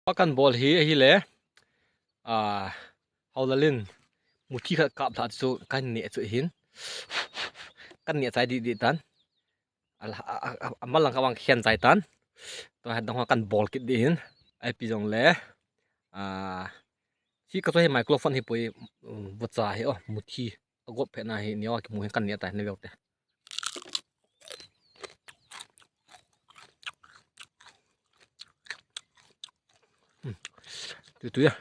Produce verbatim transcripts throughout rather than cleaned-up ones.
Pakan bol hi, hi le. A, Haolal in muthi khat kap lha chu kan ne chu hin. Kan ne chai di di tan. A, a, a, a, amalang ka wang khen chai tan. To ha dang kan bol kit di hin. Ai pi jong le. A, hi ka to hi microphone hi poi, um, vucha hi, oh, muthi. A gop phe na hi, neo a kimu hi kan ne tai, ne veu te. Hmm. Tui tui a.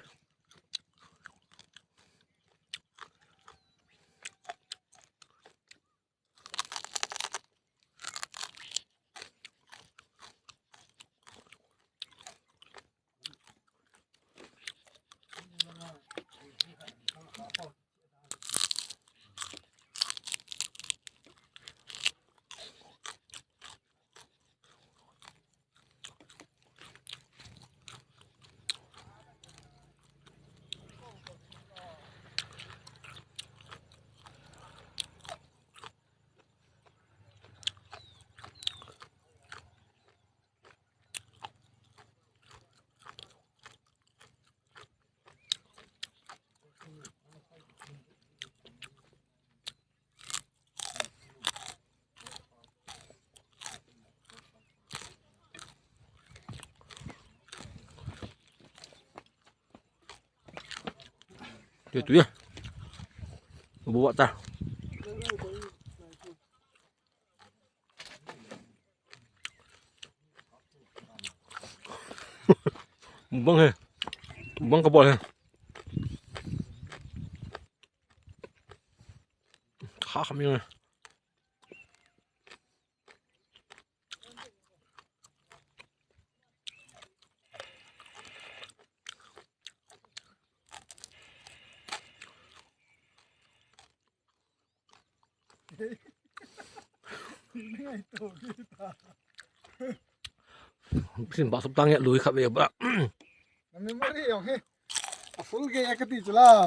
Tui tui a. Buat ta. Mukbang he. Mukbang ka bol he. Ha, kami he. Sin ba sop tang ya lui khat ve ba. Na memory jong hi a full ge ya kati chula.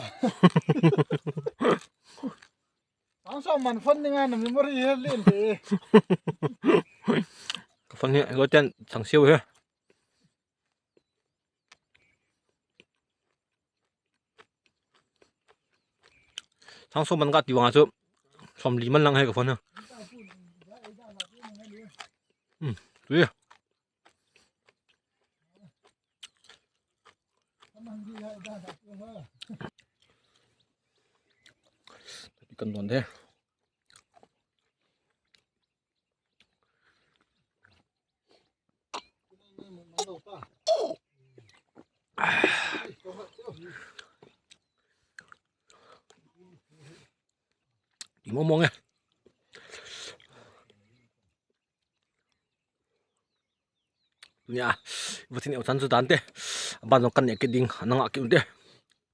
Sang som man phone ni nga na memory he len te. Ka phone hi lo ten sang siu he. Sang som man ka ti vang a chu som li man lang he ka phone ha. Hmm, tui. Kan don de. Ti mong mong e. Nia, vatin eu chan chu dan te. Ban jong kan ne kit ding, nanga kit un te.